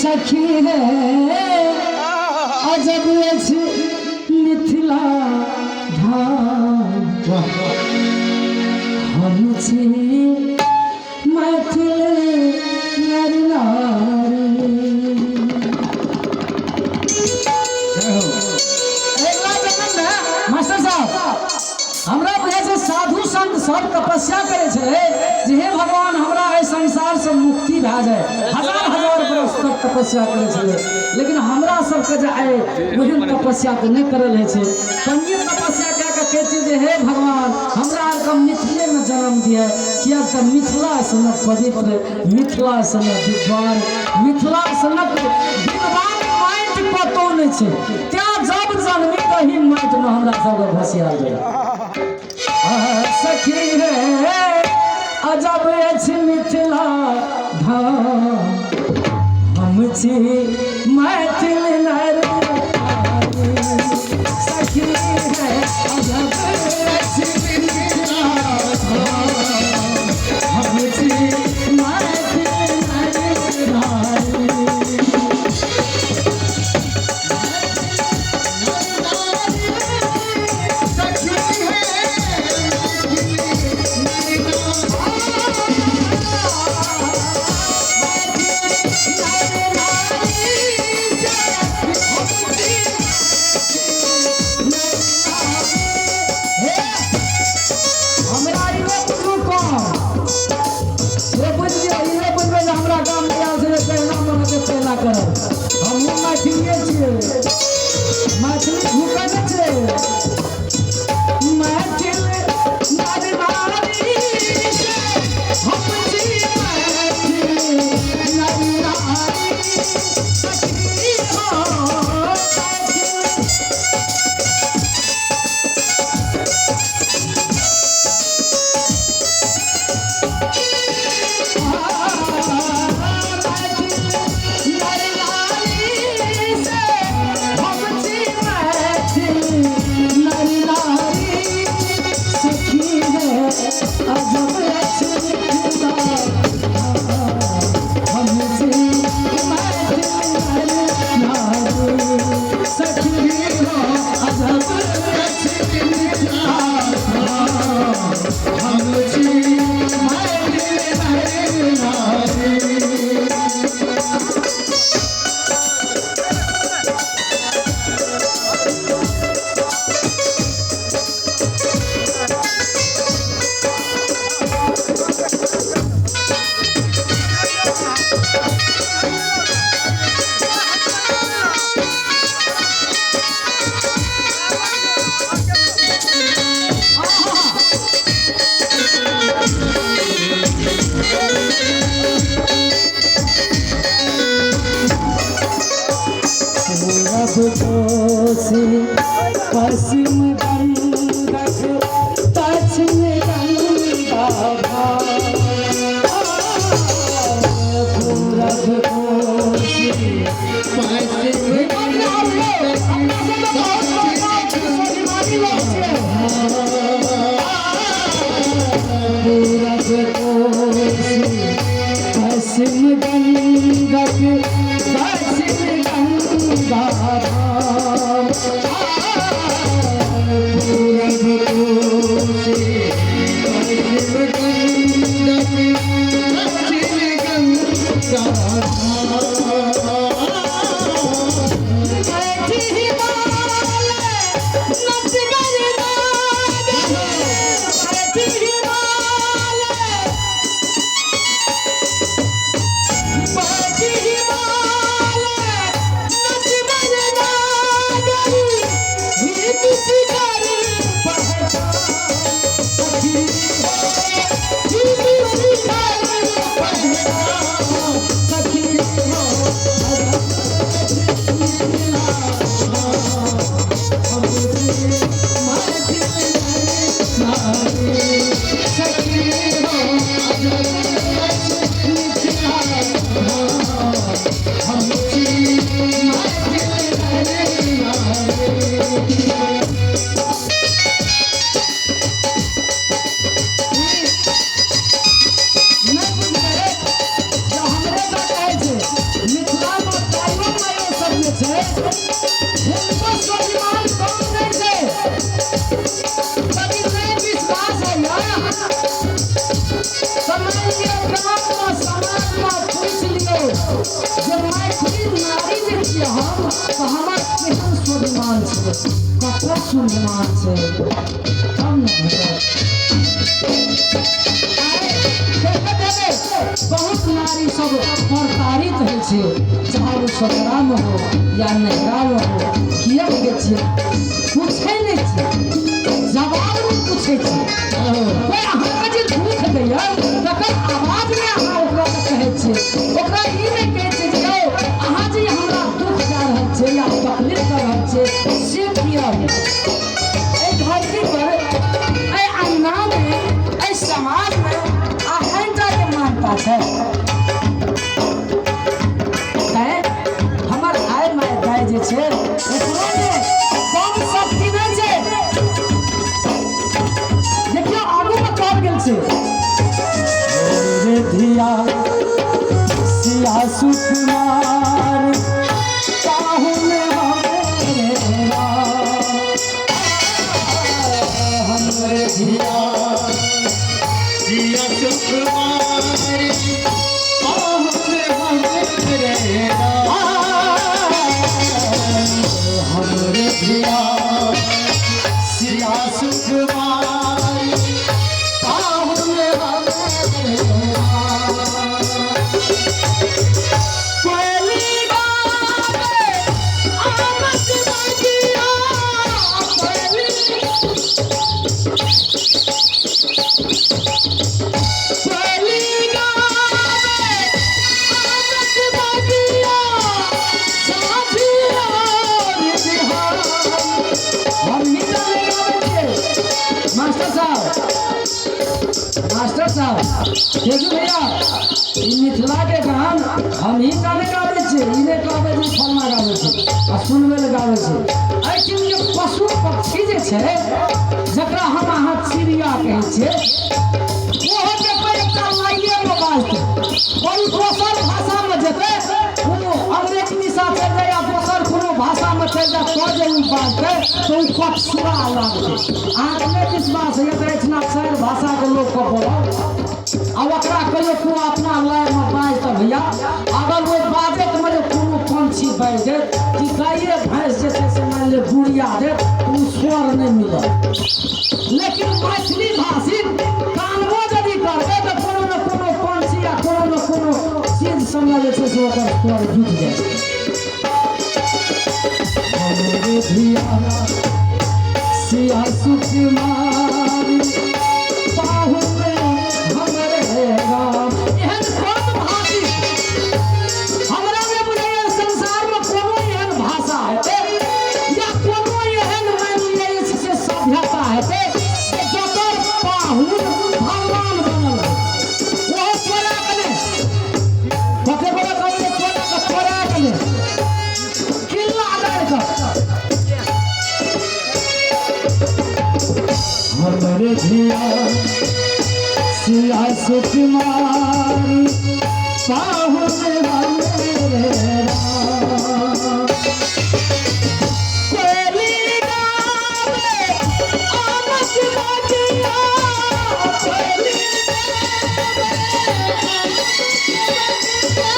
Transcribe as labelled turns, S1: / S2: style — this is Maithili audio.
S1: सखी हे अजब अछि मिथिला धाम हम छी मैथिल नर नारी। अगिला जन्ममे मास्टर साहब हमरा बुझाइ छै साधु संत सब तपस्या करै छलै जे हे भगवान हमरा एहि संसारसँ मुक्ति भए जाय, हजार हजार बरस तक तपस्या करै छलै। लेकिन हमरा सबके जे आइ ओहन तपस्या तऽ नहि करल होइ छै। कनिए तपस्या कए कऽ कहै छियै जे हे भगवान हमरा आरके मिथिलेमे जन्म दिअ, किएक तऽ मिथिला सनक पवित्र, मिथिला सनक विद्वान, मिथिला सनक विद्वान माटि कतहु नहि छै। तेँ जब जन्मी तही माटिमे हमरा सबके घोसियाल जाय। सखी रे अजब अछि मिथिला धाम, हम छी मैथिल नर नारी। सखी रे अजब अछि मिथिला धाम, हम छी मैथिल नर नारी। हमरा इहो बुझू कम से बुझियौ, इहो बुझबै जे हमरा गाममे आयल छलै तहिना मन हेतै तहिना करब। हमहूँ मैथिलिए छियै, मैथिली झुकै नहि छै। मैथिल नर नारी से हम छी मैथिल नर नारी। सखी हो मैथिल सखी हो अजब अछि मिथिला हम छी मैथिल नर नारी। पूरब कोसी पश्चिम गंडक दक्षिण गंगा पूरब कोसी पश्चिम पूरब कोसी पश्चिम गंडक दक्षिण गंगा धाम। पूरब कोसी पश्चिम गंडक दक्षिण गंगा बैठी हिमालय नटगर नाग, बैठी हिमालय छै हुनको स्वाभिमान कम नहि छै। यदि नहि विश्वास होइए तऽ मानि लिअ गाममे समाजमे पूछि लियौ जे मैथिली नारी जे छियै हम, तऽ हमर केहन स्वाभिमान छै, कतऽ स्वाभिमान छै, तब ने भेटत। देखैत हेबै बहुत नारी सब प्रताड़ित होइ छै, चाहे ओ ससुरामे हो या नैहरामे हो। किया देखै छियै पूछै नहि छियै, जवाब नहि पूछै छियै। कोइ अहाँके जे दुःख दैए तकर आवाज नहि अहाँ ओकरा कहै छियै। ओकरा ई नहि कहै छियै जे यौ अहाँ जे हमरा दुःख दए रहल छियै या तकलीफ दऽ रहल छियै से किया। एहि धरती पर, एहि अङ्गनामे, एहि समाजमे अहींटाके मान्यता छै। तैँ हमर आइ माय दाइ जे छै ओकरोमे कम शक्ति नहि छै। देखियौ आगूमे कहल गेल छै रे धिया सिया सुकुमार पाहुन हमरे राम, हमरे धिया
S2: सिया सुकुमार पाहुन हमरे राम, हमरे धिया सिया सुकुमार पाहुन हमरे राम।
S1: कोयली गावे आमक बगिया, कोयली कोयली गावे आमक बगिया, साझी और बिहान। हम ही जाने गाबै छियै। मास्टर साहब, मास्टर साहब, तेजू भैया, ई मिथिला के गान हम ही जाने गाबै छियै। ई नहि कहबै जे फलना गाबै छै आ सुनबै लए गाबै छै। एहिठाम जे पशु पक्षी जे छै, जकरा हम अहाँ चिड़िया कहै छियै, ओहो देखबै एकटा लाइएमे बाजतै और ओ दोसर भाषामे जेतै, कोनो अंग्रेजी दिशा चलि जाय या दोसर कोनो भाषामे चलि जाय तऽ जे ओ बाजतै तऽ ओ कटसुरा लागतै। अहाँके नहि विश्वास होइए तऽ एहिठिना चारि भाषाके लोकके बोलाउ आ ओकरा कहियो तू अपना लयमे बाजि तऽ भैया, अगर ओ बाजैतमे जे कोनो पंछी बाजि देत कि गाइए भैंस जे छै से मानि लिअ गुड़िया देत, तऽ ओ स्वर नहि मिलत। लेकिन मैथिली भाषी कानबो यदि करबै तऽ कोनो ने कोनो पंछी या कोनो ने कोनो चीज सबमे जे छै से ओकर स्वर जुटि जाइ छै। हमरे धिया सिया सुकुमार पाहुन हमरे राम। एहन कोन भाषी हमरा नहि बुझाइए संसारमे कोनो एहन भाषा हेतै या कोनो एहन मानि लिअ जे छै से सभ्यता हेतै जे जकर पाहुन भगवान बनल है। ओहो चोरा के नहि, कते गोटे कहबै जे चोरा के, चोरा के नहि, किल्ला गाड़ि कऽ। हमरे धिया सिया सुकुमार पाहुन हमरे राम। कोयली गावे आमक बगिया, कोयली गावे आमक बगिया।